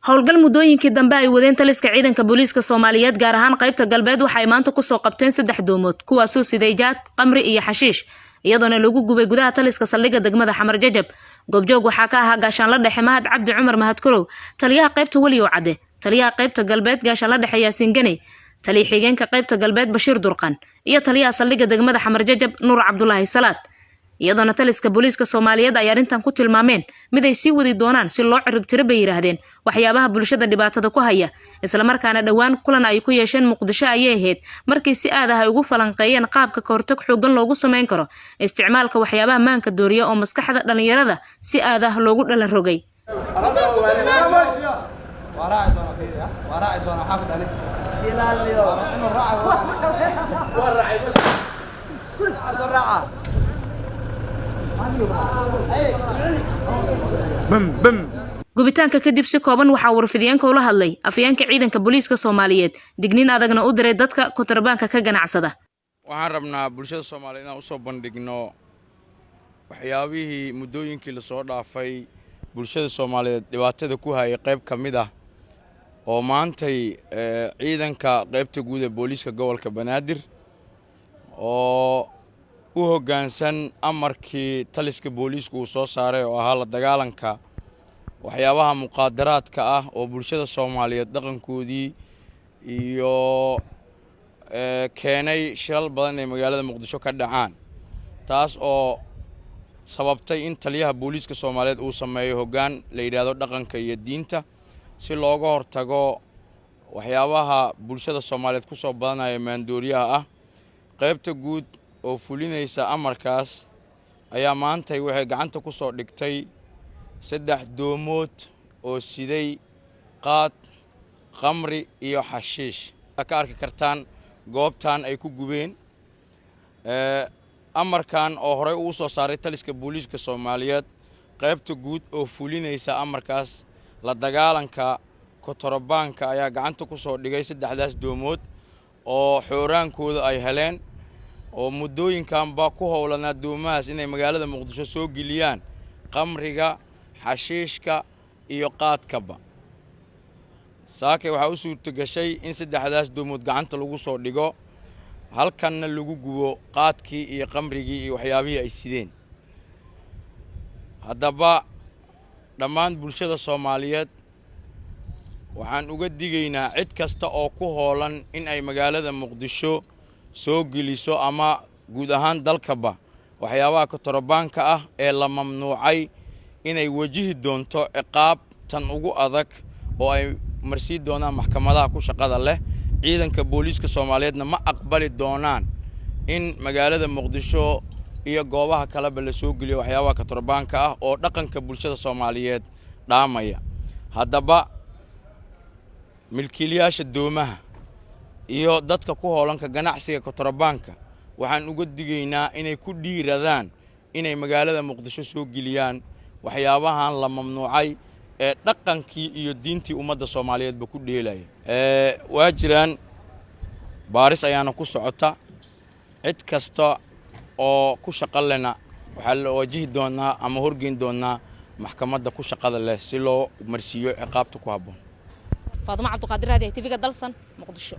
Howlgal muddooyinkii dambe ay wadeen taliska ciidanka booliiska Soomaaliyeed, gaar ahaan qaybta galbeed, waxa ay maanta kusoo qabteen saddex doomood, kuwaasoo siday jaad, qamri iyo xashiish, iyadoona lagu gubay gudaha taliska saldhigga degmada Xamar Jajab. Goobjoog waxaa ka ahaa gaashaanla dhexe Mahad Cabdi Cumar Mahad Korow, taliyaha qaybta Weliyow Cadde, taliyaha qaybta galbeed gaashaanla dhexe Yaasiin Ganey, taliya xigeenka qaybta galbeed Bashiir Durqan iyo taliyaha saldhigga degmada Xamar Jajab Nuur Cabdulaahi Salaad, iyadoona taliska booliiska Soomaaliyeed ay arrintan ku tilmaameen mid ay sii wadi doonaan si loo ciribtiro, bay yidhaahdeen, waxyaabaha bulshada dhibaatada ku haya. Islamarkaana dhowaan kulan ay ku yeesheen Muqdisho ayay ahayd markii si aad ah ay ugu falanqeeyeen qaabka kahortag xoogan loogu sameyn karo isticmaalka waxyaabaha maanka dooriya oo maskaxda dhalinyarada si aad ah loogu dhalan rogay. Gubitaanka kadib si kooban waxaa warfidiyeenka ula hadlay afayeenka ciidanka booliiska Soomaaliyeed, digniin adagna u diray dadka kontrabaanka ka ganacsada. Waxaan rabnaa bulshada Soomaaliyeed inaan usoo bandhigno waxyaabihii muddooyinkii lasoo dhaafay bulshada Soomaaliyeed dhibaatada ku hayay, qayb ka mid ah oo maantay ciidanka qaybta guud ee booliiska gobolka Banaadir oo u hoggaansan amarkii taliska booliisku uu soo saaray oo ahaa la dagaalanka waxyaabaha muqaadaraadka ah oo bulshada Soomaaliyeed dhaqankoodii iyo keenay shilal badan ay magaalada Muqdisho ka dhacaan, taas oo sababtay in taliyaha booliiska Soomaaliyeed uu sameeyo hoggaan la yidhaahdo dhaqanka iyo diinta, si looga hortago waxyaabaha bulshada Soomaaliyeed ku soo badanaya maandooriyaha ah. Qaybta guud oo fulinaysa amarkaas ayaa maantay waxay gacanta ku soo dhigtay saddex doomood oo siday qaad, khamri iyo xashiish. Ka arki kartaan goobtan ay ku gubeen. Amarkan oo horey ugu soo saaray taliska booliiska Soomaaliyeed, qaybta guud oo fulinaysa amarkaas la dagaalanka kotorobaanka ayaa gacanta ku soo dhigay saddexdaas doomood oo xooraankooda ay heleen, oo muddooyinkanba ku howlanaa doomahaas inay magaalada Muqdisho soo geliyaan qamriga, xashiishka iyo qaadkaba. Saakay waxaa u suurto gashay in saddexdaas doomood gacanta lagu soo dhigo, halkanna lagu gubo qaadkii iyo qamrigii iyo waxyaabihii ay sideen. Haddaba dhammaan bulshada Soomaaliyeed waxaan uga digaynaa cid kasta oo ku hoolan in ay magaalada Muqdisho soo geliso ama guud ahaan dalkaba waxyaabaha kotorobaanka ah ee la mamnuucay inay wajihi doonto ciqaab tan ugu adag oo ay marsii doonaan maxkamadaha ku shaqada leh. Ciidanka booliiska Soomaaliyeedna ma aqbali doonaan in magaalada Muqdisho iyo goobaha kaleba la soo geliyo waxyaabaha kotorobaanka ah oo dhaqanka bulshada Soomaaliyeed dhaamaya. Haddaba milkiilayaasha doomaha iyo dadka ku hoolanka ganacsiga kotorobaanka waxaan uga digaynaa inay ku dhiiradaan inay magaalada Muqdisho soo geliyaan waxyaabahan la mamnuucay ee dhaqankii iyo diintii ummadda Soomaaliyeedba ku dheelaya. Waa jiraan baaris ayaana ku socota. Cid kasta oo ku shaqo lehna waxaa la wajihi doonaa ama horgeyn doonaa maxkamadda ku shaqada leh si loo marsiiyo ciqaabta ku habboon. Faadumo Cabduqaadir, raadiyaha TV-ga Dalsan, Muqdisho.